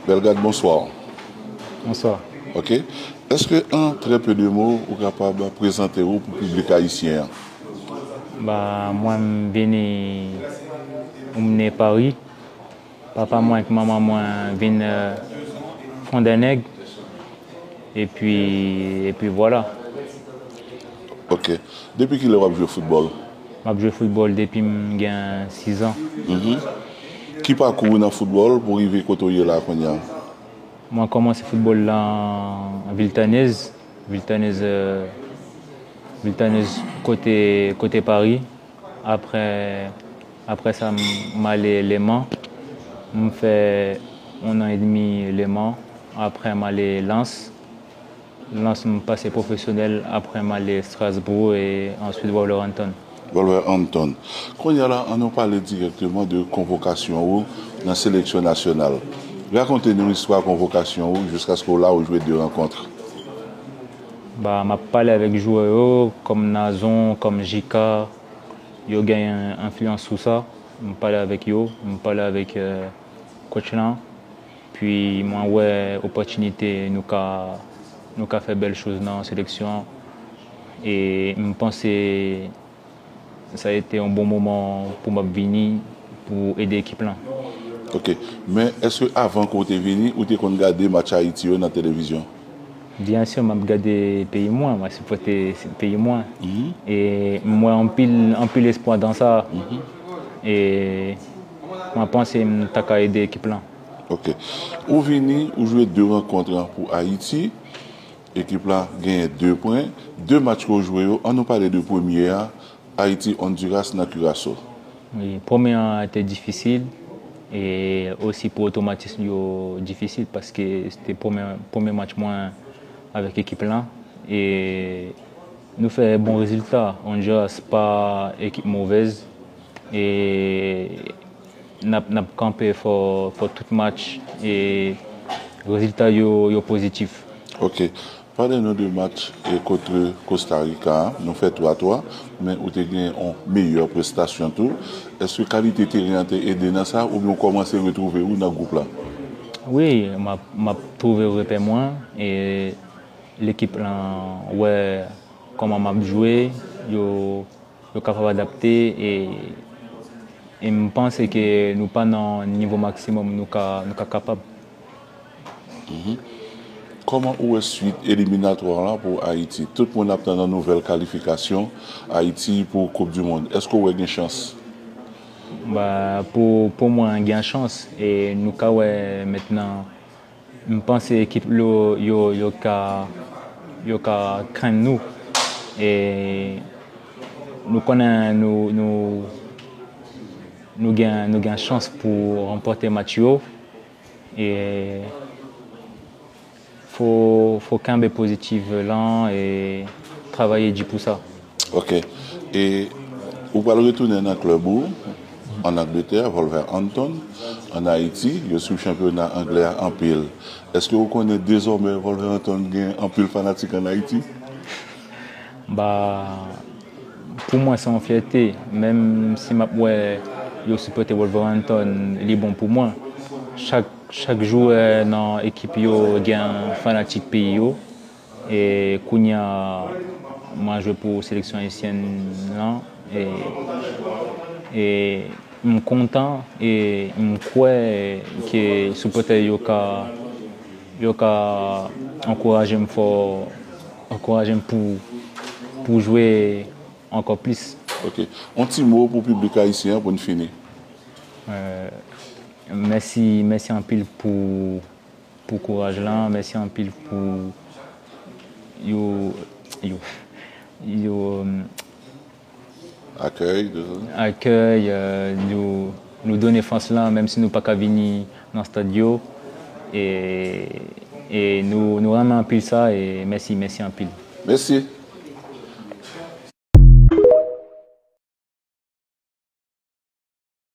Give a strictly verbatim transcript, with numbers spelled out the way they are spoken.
Bellegarde, bonswa. Bonswa. Ok. Èske an trè pe de mo ou kapab prezante ou pou piblik ayisyen an? Ba, mwen m vini, m ne Paris. Papa mwen ak manman mwen vin euh, Fondènèg. Epi, epi vwala. Ok. Depi kilè w ap jwe foutbòl? M ap jwe foutbòl depi m gen sis an. Ki pakou ou nan foutbòl pou rive kote w ye la kounye a? Mwen kòmanse foutbòl la an Viltanez. Viltanez, euh, Viltanez kote, kote Paris. Apre, apre sa, m, m ale Leman. M fè yon an edmi Leman. Apre, m ale Lens. Lens, m pase pwofesyonèl. Apre, m ale Strasbourg e answit Wolverhampton. Wolverhampton. Kounye a la, an nou pale dirèkteman de konvokasyon ou nan seleksyon nasyonal. Rakonte nou istwa konvokasyon ou jiskaske w la ou jwe de rankont. Ba, m ap pale avèk jwè yo, kòm Nazon, kòm Jika. Yo gen enfliyans sou sa. M pale avèk yo, m pale avèk euh, coach lan. Pi mwen wè opòtinite nou ka, nou ka fè bèl choz nan seleksyon an. E m panse sa a te yon bon moman pou m ap vini pou ede ekip lan. Ok. Men èske avan ke w te vini, ou te konn gade match Ayiti yo nan televizyon? Byen si, m ap gade peyi mwen, m ap sipòte peyi mwen. E m wè anpil, anpil espwa nan sa. E mwen panse m ta ka ede ekip lan. Ok. Ou vini, ou jwe de rankont pou Ayiti. Ekip la genyen de pwen. De match ke w jwe yo, an nou pale de premye a, Ayiti Honduras nan Curaçao. Wi, premye an te difisil e osi pou otomatis yo difisil paske se te premye, premye match mwen avèk ekip lan e nou fè bon rezilta. Honduras pa ekip movèz e n ap, n ap kanpe fò, fò tout match e rezilta yo, yo pozitif. Ok. Pale nou de match e kont Costa Rica a. Nou fè twa twa, men ou te gen yon meyè prestasyon tou. Èske kalite teren an te ede nan sa oubyen ou kòmanse retwouve ou nan gwoup la? Wi, m ap, m ap twouve repè mwen e lekip lan wè kòman m ap jwe, yo, yo kapab adapte e, e m panse ke nou pa nan nivo maksimòm nou ka, nou ka kapab. Kòman ou wè swit eliminatwa la pou Ayiti? Tout moun ap tann yon nouvèl kalifikasyon Ayiti pou Koup di Mond. Èske w wè gen chans? Ba, pou, pou mwen, gen chans. E nou ka wè mentnan, m panse ekip yo, yo, yo ka, yo ka kenn nou. E nou konnen nou, nou, nou gen, nou gen chans pou ranpòte match yo. E fò, fò kenbe pozitif lan e travay di pou sa. Ok. E ou pral retounen nan klèb ou an Angletè, Wolverhampton, an Ayiti, yo swiv chanpyona anglè a anpil. Èske ou konnen dezòmè Wolverhampton gen anpil fanatik an Ayiti? Ba, pou mwen se yon fyète. Menm si m ap wè yo sipòte Wolverhampton, li bon pou mwen. Chak, chak jwè nan ekip yo gen fanatik peyi yo. E kounye a, mwen jwe pou seleksyon ayisyèn lan. E, e m kontan e m kwè ke sipòtè yo ka, yo ka ankouraje m fò, ankouraje m pou, pou jwe ankò plis. Ok. Yon ti mo pou piblik ayisyen an pou n fini. Euh, mèsi, mèsi anpil pou, pou kouraj lan, mèsi anpil pou yo, yo, yo, Akèy, de akèy, euh, nou, nou done fòs lan, menm si nou pa ka vini nan stad yo. E, e nou, nou renmen anpil sa, e mèsi, mèsi anpil. Mèsi.